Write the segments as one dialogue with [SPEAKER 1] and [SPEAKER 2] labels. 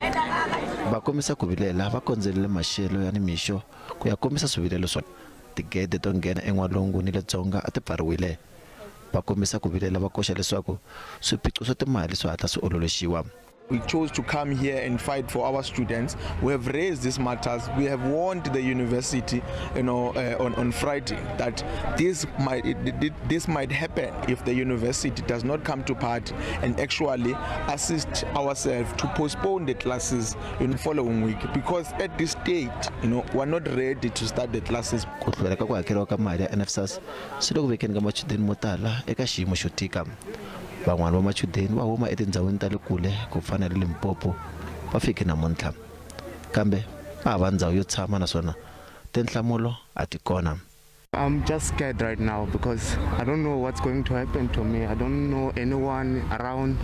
[SPEAKER 1] Va kombisa ku vilela va kondzelele maxelo ya nimixo ku ya kombisa swivilelo swa tigede to nghena en'walungu ni le Dzonga a ti pfariwile. Va kombisa ku vilela va koxa leswaku swiphiqo swa timali swi hatla swi ololoxiwa.
[SPEAKER 2] We chose to come here and fight for our students. We have raised these matters. We have warned the university on Friday that this might happen if the university does not come to part and actually assist ourselves to postpone the classes in the following week. Because at this state, we're not ready to start the classes.
[SPEAKER 1] Ku hlwela ka ku hakeriwa ka mali ya NSFAS swi le ku vekeni ka machudeni mo tala eka xiyimo xo tika. Van'wana va machudeni va huma etindhawini ta le kule ku fana na le Limpopo, va fike namuntlha kambe va hava ndhawu yo tshama naswona tinhlamulo a ti kona.
[SPEAKER 3] I'm just scared right now because I don't know what's going to happen to me. I don't know anyone around.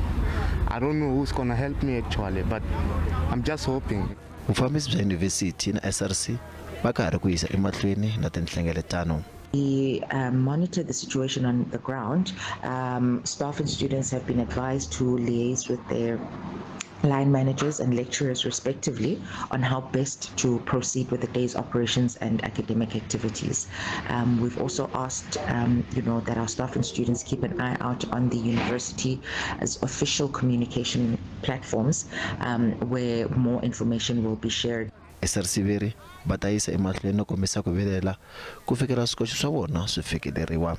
[SPEAKER 3] I don't know who's going to help me, actually, but I'm just hoping.
[SPEAKER 1] Vufambisi bya yunivhesiti na SRC va ka ha ri ku yisa emahlweni na tinhlengeletano.
[SPEAKER 4] We monitor the situation on the ground. Staff and students have been advised to liaise with their line managers and lecturers, respectively, on how best to proceed with the day's operations and academic activities. We've also asked that our staff and students keep an eye out on the university as official communication platforms where more information will be shared.
[SPEAKER 1] SRC va ri va ta yisa emahlweni no kombisa ku vilela ku fikela swikoxo swa vona swi fikeleriwa.